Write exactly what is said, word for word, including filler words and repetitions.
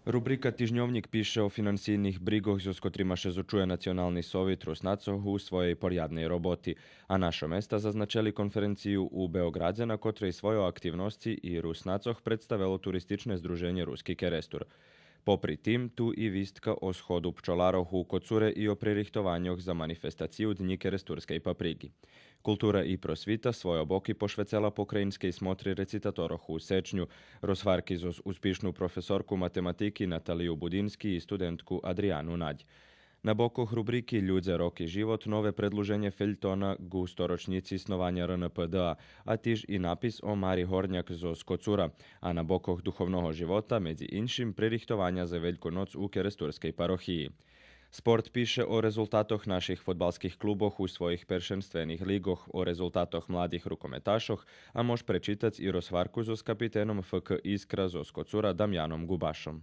Рубрика Тижньовнїк пише о финансийних бригох зоз котрима ше зочує Национални совит Руснацох у своєй порядней роботи, а Нашо места зазначели конференцию у Беоґрадзе, на котрей свойо активносци и Руснацох представело Туристичне здруженє Руски Керестур. Попри тим, ту и вистка о сходу пчоларох у Коцуре и о пририхтованьох за манифестацию Днї керестурскей паприґи. Култура и просвита свойо боки пошвецела покраїнскей смотри рецитаторох у сечню. Розгварки зоз успишну професорку математики Наталию Будински и студентку Адрияну Надь. На бокох рубрики Людзе, роки, живот нове предлуженє фельтона ґу сторочнїци снованя РНПД-а, а тиж и напис о Мари Горняк зоз Коцура, а на бокох духовного живота, медзи иншим, пририхтованя за Вельку ноц у керестурскей парохиї. Спорт пише о резултатох наших фодбалских клубох у своїх першенствених лиґох, о резултатох младих рукометашох, а мож пречитац и розгварку зоз капитеном ФК Искра зоз Коцура Дамяном Ґубашом.